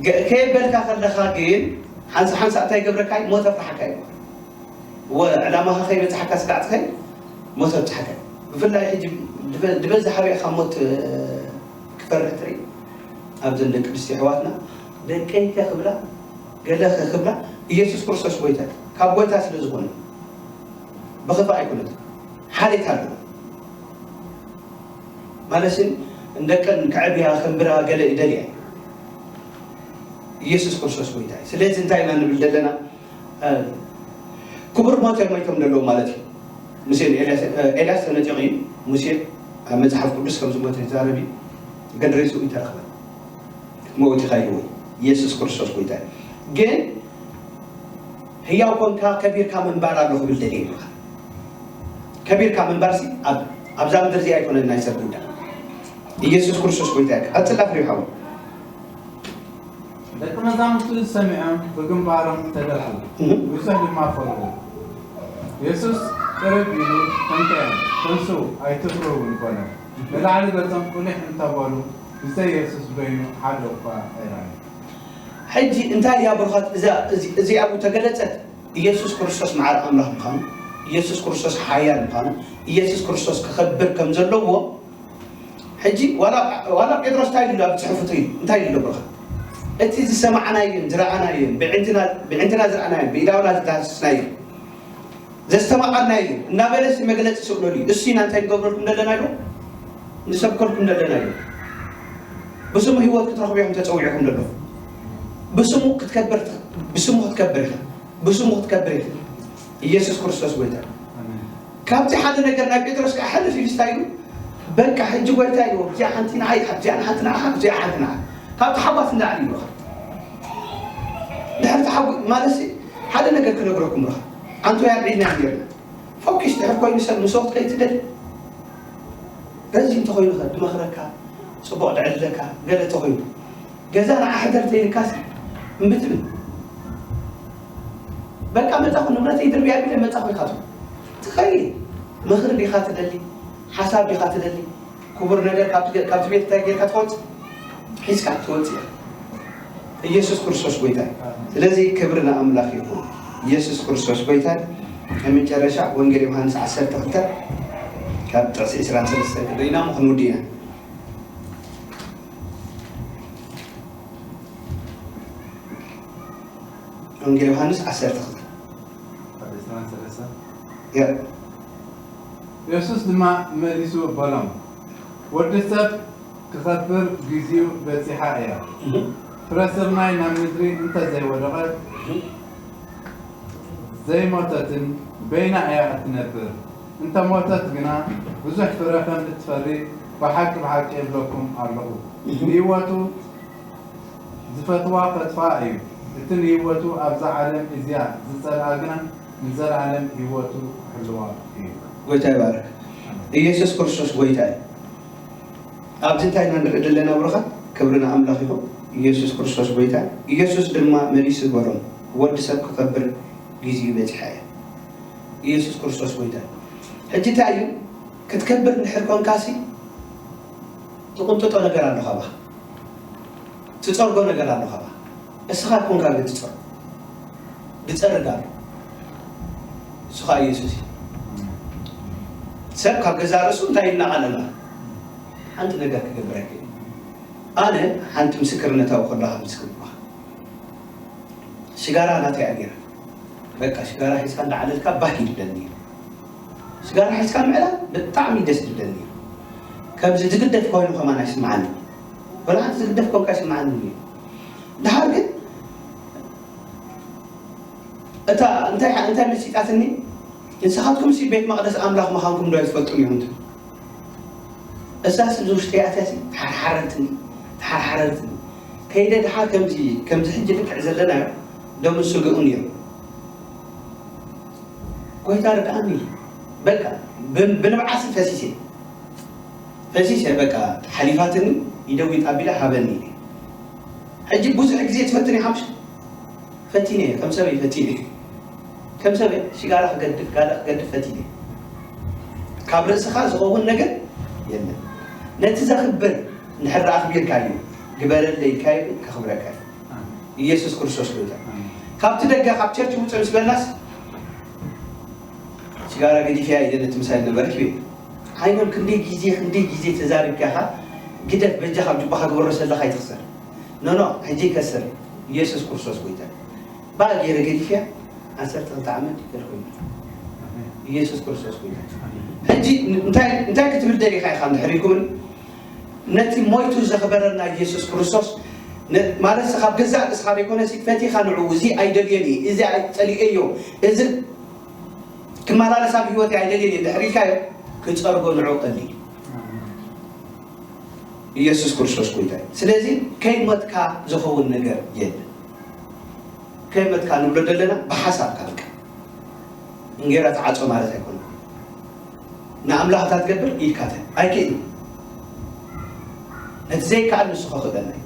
ገ-፣ ከየበልካ ከለኻ ግን ሓንሳ ሓንሳ እንታይ ይገብረካ እዩ? ሞት ኣፍርሓካ እዩ። ወ ዕላማኻ ከይበጽሓካ ስጋዕ ትኸይድ ሞት ኣብጽሓካ። ብፍላይ ሕጂ ድበ- ድበዝሕ ኣበይ ካብ ሞት ክፈርሕ ትርኢ። ኣብዘን ደቂ ኣንስትዮ ኣሕዋትና ደቀይ ከ ክብላ ገለ ከ ክብላ ኢየሱስ ክርስቶስ ጎይታ ካብ ጎይታ ስለ ዝኾነ ብኽፋእ ኣይኮነት ሓሌት ኣለዎ። ማለትሽን እንደቀን ከዕብያ ከንብራ ገለ ይደልያ። ኢየሱስ ክርስቶስ ጎይታ እዩ። ስለዚ እንታይ ኢና ንብል ዘለና? ክቡር ሞት እዮም ሞይቶም ዘለዉ ማለት እዩ። ሙሴ ንኤልያስ ኤልያስ ተነጢቑ እዩ። ሙሴ ኣብ መጽሓፍ ቅዱስ ከም ዝሞተ ይዛረብ እዩ። ግን ሬስኡ ይተረኽበ። ክትመውት ኢኻ ኢልዎ። ኢየሱስ ክርስቶስ ጎይታ እዩ። ግን ህያው ኮንካ ከቢርካ ምንባር ኣሎ ክብል ደልየ ይብልካ። ከቢርካ ምንባርሲ ኣብዛ ምድር እዚኣ ኣይኮነን ናይ ሰብ ጉዳይ። ኢየሱስ ክርስቶስ ጎይታ እዩ። ቀጽላ ፍሬ ሓው ደቂ መዛሙርቱ እዚ ሰሚዖም ብግንባሮም ተደፍኡ፣ ብዙሕ ድማ ፈርሁ። የሱስ ቅርብ ኢሉ፣ ተንከኦም፣ ተንስኡ፣ ኣይትፍርሁ እውን በሎም። ንላዕሊ ገጾም ቁሊሕ እንተበሉ፣ ብዘይ የሱስ በይኑ ሓደ እኳ ኣይረኣዩ። ሕጂ እንታይ እያ ብሩኻት እዛ እዚኣ ተገለጸት? ኢየሱስ ክርስቶስ መዓር ኣምላኽ ምዃኑ፣ ኢየሱስ ክርስቶስ ሓያል ምዃኑ፣ ኢየሱስ ክርስቶስ ክኸብር ከም ዘለዎ ሕጂ ዋላ ጴጥሮስ እንታይ ኢሉ ኣብ ፅሑፉ ትርኢ እንታይ ኢሉ ብርኻ እቲ ዝሰማዕናዮን ዝረኣናዮን ብዕንትና ዝረኣናዮን ብኢዳውና ዝዳሃስስናዮ ዘስተማቐርናዮ እናበለሲ መግለፂ ስእለሉ እዩ። እሱ ኢና እንታይ ንገብረልኩም ዘለና ኢሉ ንሰብከልኩም ዘለና ኢሉ ብስሙ ህይወት ክትረኽቡ ኢኹም ተፀዊዕኩም ዘለኹ ብስሙ ክትከብር ብስሙ ክትከብር ኢኻ ብስሙ ክትከብር ኢኻ ኢየሱስ ክርስቶስ ጎይታ ካብቲ ሓደ ነገር ናይ ጴጥሮስ ከዓ ሕልፍ ኢሉ እንታይ ኢሉ በቃ ሕጂ ጎይታ ኢሉ እዚኣ ሓንቲ ንዓይ እዚኣ ሓንቲ ንዓኻ እዚኣ ሓንቲ ንዓ ካብ ተሓጓስ እንዳዓል ይብሉኻ ድሕሪ ተሓጉ ማለት ሓደ ነገር ክነግረኩም ረኻ ኣንቶ ያርዒድና ነርና ፎኪስ ድሕር ኮይኑ ሰብ ምስወት ከይትደል በዚ እንተኮይኑ ከ ድመኽረካ ፅቡቅ ድዕድለካ ገለ ተኮይኑ ገዛ ንዓ ሕደር ተይልካስ እምቢ ትብል በቃ መጻኹ ንብረተይ ድርብያ ቢለ መጻኹ ኢኻ ትብል ትኸይድ ምኽሪ ዲኻ ትደሊ ሓሳብ ዲኻ ትደሊ ክቡር ነገር ካብቲ ቤት እንታይ ጌርካ ትወፅእ ሒዝካ ትወፅእ ኢየሱስ ክርስቶስ ጎይታ እዩ ስለዚ ክብሪ ንኣምላኽ ይኹን ኢየሱስ ክርስቶስ ጎይታ ኣብ መጨረሻ ወንጌል ዮሃንስ ዓሰርተ ክልተ ካብ ጥቕሲ ዕስራን ሰለስተን ክንርኢና እሞ ክንውዲ ኢና ወንጌል ዮሃንስ ዓሰርተ ክልተ የሱስ ድማ መሊሱ በሎም ወዲ ሰብ ክኸብር ግዚኡ በጺሓ እያ። ፍረ ስርናይ ናብ ምድሪ እንተ ዘይወደቐት ዘይሞተትን በይና እያ እትነብር። እንተ ሞተት ግና ብዙሕ ፍረ ከም እትፈሪ ብሓቂ ብሓቂ እብለኩም ኣለኹ። ንህይወቱ ዝፈትዋ ከጥፍኣ እዩ። እቲ ንህይወቱ ኣብዛ ዓለም እዚኣ ዝጸልኣ ግና ንዘለኣለም ህይወቱ ክሕልዋ እዩ። ጎይታ ይባርክ። ኢየሱስ ክርስቶስ ጎይታ እዩ። ኣብዚ እንታይ ኢና ንርኢ ዘለና ብሩኻት? ክብሪ ንኣምላኽ ይኹን። ኢየሱስ ክርስቶስ ጎይታ እዩ። ኢየሱስ ድማ መሊሱ በሎም፣ ወዲ ሰብ ክኸብር ግዚኡ በጺሓ እያ። ኢየሱስ ክርስቶስ ጎይታ እዩ። ሕጂ እንታይ እዩ? ክትከብር እንድሕር ኮንካሲ ትቕንጥጦ ነገር ኣሎ ካባኻ። ትጸርጎ ነገር ኣሎ ካባኻ። እስኻ ኮንካ ግን ትጸርጎ። ዝጸርግ ኣሎ። እሱ ኸኣ ኢየሱስ እዩ። ሰብ ካብ ገዛእ ርእሱ እንታይ ይናቐል ኣሎ? ሓንቲ ነገር ክገብር ኣይክእልን። ኣነ ሓንቲ ምስክርነታዊ ከለኻ ምስክር ይበሃል። ሽጋራ ናተይ እያ ነይራ። በቃ ሽጋራ ሒዝካ እንዳዓለልካ ባህ እዩ ዝብለኒ ነይሩ። ሽጋራ ሒዝካ ምዕላል ብጣዕሚ ደስ ዝብለኒ ነይሩ። ከምዚ ዝግደፍ ኮይኑ ከማን ኣይስምዓኒ። ወላ ሓንቲ ዝግደፍ ኮንካ ኣይስምዓኒ ነይሩ። ድሓር ግን እታ እንታይ እንታይ መሲጣትኒ ንስኻትኩም ሲ ቤት መቕደስ ኣምላኽ ምዃንኩም ዶ ኣይትፈልጡን ኢኹም ትብል እሳስ እዚ ውሽጢ ኣትያሲ ተሓርሓረትኒ ተሓርሓረትኒ ከይደ ድሓር ከምዚ ከምዚ ሕጂ ልክዕ ዘለናዮ ደም ስግኡ ነይሩ ጎይታ ርድኣኒ በቃ ብንብዓሲ ፈሲሰ ፈሲሰ በቃ ሓሊፋትኒ ይደዊጥ ኣቢለ ሃበኒ ኢለ ሕጂ ብዙሕ ግዜ ትፈትኒ ሓምሽ ፈቲነ ከም ሰበይ ፈቲነ ከም ሰበይ ሽጋራ ክገድፍ ጋዳ ክገድፍ ፈቲነ ካብ ርእስኻ ዝኸውን ነገር የለን ነቲ ዘኽብር እንድሕር ኣኽቢርካዮ ግበረለይ ኢልካዮ ግን ከኽብረካ እዩ ኢየሱስ ክርስቶስ ጎይታ ካብቲ ደገ ካብ ቸርች ውፅእ ምስ በልናስ ሽጋራ ገዲፍያ ኢለ ነቲ ምሳይ ነበረ ኪ ዓይኖም ክንደይ ግዜ ክንደይ ግዜ ተዛሪብካ ኢኻ። ግደፍ በጃ ካብ ጅባኻ ግበሮ ሰለኻ ኣይትኽሰር። ኖኖ ሕጂ ይከስር። ኢየሱስ ክርስቶስ ጎይታ። ባ ገይረ ገዲፍያ ዓሰርተ ክልተ ዓመት ይከልኩኝ። ኢየሱስ ክርስቶስ ጎይታ። ሕጂ እንታይ እንታይ ክትብል ደሊኻ ኢኻ እንድሕር ኢልኩምኒ፣ ነቲ ሞይቱ ዘኽበረና ኢየሱስ ክርስቶስ ነ- ማለት ካብ ገዛእ ርእስኻ ዘይኮነ ሲ ፈቲኻ ንዕኡ እዚ ኣይደልዮን እየ፣ እዚ ኣይ- ጸሊኤዮ፣ እዚ ክመላለስ ኣብ ህይወት ኣይደልዮን እየ እንድሕር ኢልካዮ ክጸርጎ ንዕኡ ቀሊል እዩ። ኢየሱስ ክርስቶስ ጎይታ እዩ። ስለዚ ከይሞትካ ዝኸውን ነገር የለን። ከይሞትካ ንብሎ ዘለና ብሓሳብካ በቃ እንጌራ ተዓጾ ማለት ኣይኮነን። ንኣምላኽ እታ ትገብር ኢድካ ተ ኣይክእል። ነቲ ዘይከኣል ንሱ ከኽእለና እዩ።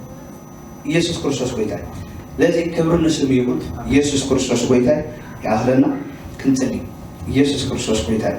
ኢየሱስ ክርስቶስ ጎይታ እዩ። ስለዚ ክብሪ ንስሙ ይኹን። ኢየሱስ ክርስቶስ ጎይታ እዩ። ይኣኽለና። ክንጽሊ። ኢየሱስ ክርስቶስ ጎይታ እዩ።